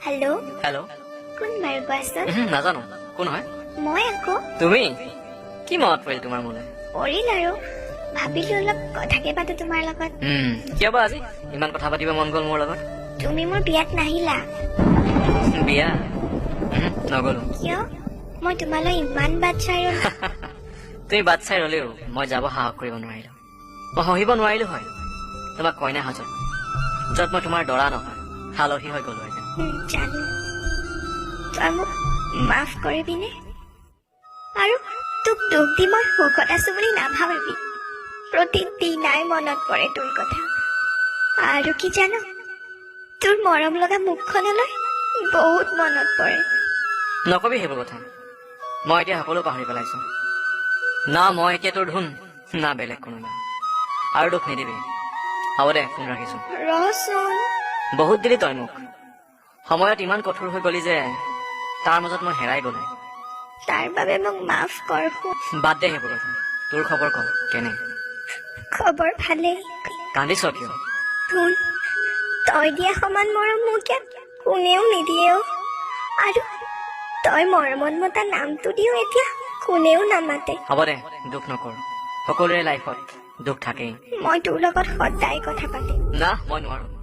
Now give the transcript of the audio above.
Hello'. Hello'. কোন বাৰু, কোৱাচোন? উহু, নাজানো কোন হয়। মই আকৌ। তুমি? কি মনত পৰিল তোমাৰ মোলৈ? পৰিল আৰু, ভাবিলো অলপ কথাকে পাতো তোমাৰ লগত। কিয় বা আজি ইমান কথা পাতিব মন গ'ল মোৰ লগত? তুমি মোৰ বিয়াত নাহিলা। বিয়া? উহু, নগ'লো। কিয়? মই তোমালৈ ইমান বাট চাই ৰলো। তুমি বাট চাই ৰলেও মই যাব সাহস কৰিব নোৱাৰিলো। মই সহিব নোৱাৰিলো হয় তোমাক কইনা সাজত, য'ত মই তোমাৰ দৰা নহয়, আলহী হৈ গ'লো হেঁতেন। জানো, তই মোক মাফ কৰিবিনে? আৰু তোক দুখ দি মই সুখত আছো বুলি নাভাবিবি। প্ৰতিদিনাই মনত পৰে তোৰ কথা। আৰু কি জান, তোৰ মৰম লগা মুখখনলৈ বহুত মনত পৰে। নকবি সেইবোৰ কথা। মই এতিয়া সকলো পাহৰি পেলাইছো। না মই এতিয়া তোৰ ধুন, না বেলেগ কোনোবা। আৰু দুখ নিদিবি। হ'ব দে, ফোন ৰাখিছো। ৰচোন। বহুত দিলি তই মোক। সময়ত ইমান কঠোৰ হৈ গলি যে তাৰ মাজত মই হেৰাই গলো। তাৰ বাবে মোক মাফ কৰ সোণ। বাদ দে সেইবোৰ কথা। তোৰ খবৰ ক, কেনে? খবৰ ভালেই। কান্দিছ কিয়? ধুন, তই দিয়া সমান মৰম মোক ইয়াত কোনেও নিদিয়ে অ'। আৰু তই মৰমত মতা নামটো দিও এতিয়া কোনেও নামাতে। হ'ব দে, দুখ নকৰ। সকলোৰে লাইফত দুখ থাকেই। মই তোৰ লগত সদায় কথা পাতিম। না, মই নোৱাৰো।